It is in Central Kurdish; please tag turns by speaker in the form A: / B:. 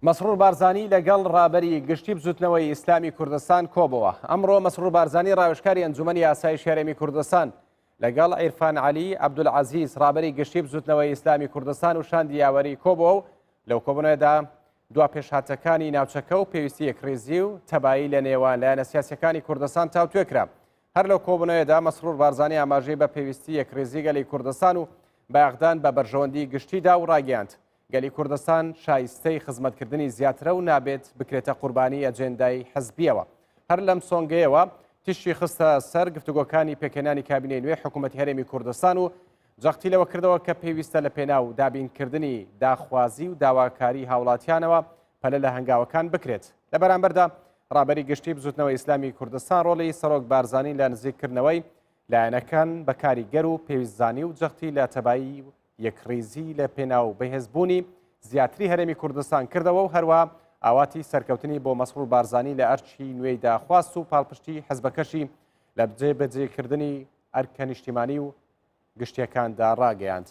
A: مەسرور بارزانی لەگەڵ ڕابەری گشتی بزوتنەوەی ئیسلامی کوردستان کۆبەوە. ئەمڕۆ مەسرور بارزانی ڕاوێژکاری ئەنجومەنی ئاسایشی هەرێمی کوردستان لەگەڵ عیرفان عەلی عەبدولعەزیز ڕابەری گشتی بزوتنەوەی ئیسلامی کوردستان و شاندی یاوەری کۆبەوە و لەو کۆبوونەوەدا دوا پێشهاتەکانی ناوچەکە و پێویستی یەکڕیزی و تەبایی لە نێوان لایەنە سیاسیەکانی کوردستان تاوتوێ کرا. هەر لەو کۆبوونەوەیەدا مەسرور بارزانی ئاماژەی بە پێویستی یەکڕیزی گەلی کوردستان و بایەخدان بە بەرژەوەندی گشتی دا و ڕایگەیاند، گەلی کوردستان شایستەی خزمەتکردنی زیاترە و نابێت بکرێتە قوربانی ئەجێندای حزبییەوە. هەر لەم سۆنگەیەوە تیشکی خستە سەر گفتوگۆکانی پێکهێنانی کابینەی نوێی حکوومەتی هەرێمی کوردستان و جەختی لەوە کردەوە کە پێویستە لە پێناو دابینکردنی داخوازی و داواکاری هاوڵاتیانەوە پەلە لە هەنگاوەکان بکرێت. لە بەرامبەردا ڕابەری گشتی بزوتنەوەی ئیسلامی کوردستان ڕۆڵی سەرۆک بارزانی لە نزیککردنەوەی لایەنەکان بە کاریگەر و پێویست زانی و جەختی لە تەبایی و یەکڕیزی لە پێناو بەهێزبوونی زیاتری هەرێمی کوردستان کردەوە و هەروە ئاواتی سەرکەوتنی بۆ مەسرور بارزانی لە ئەرکی نوێیدا خواست و پاڵپشتی حزبەکەشی لە جێبەجێکردنی ئەرکە نیشتیمانی و گشتیەکاندا ڕاگەیاند.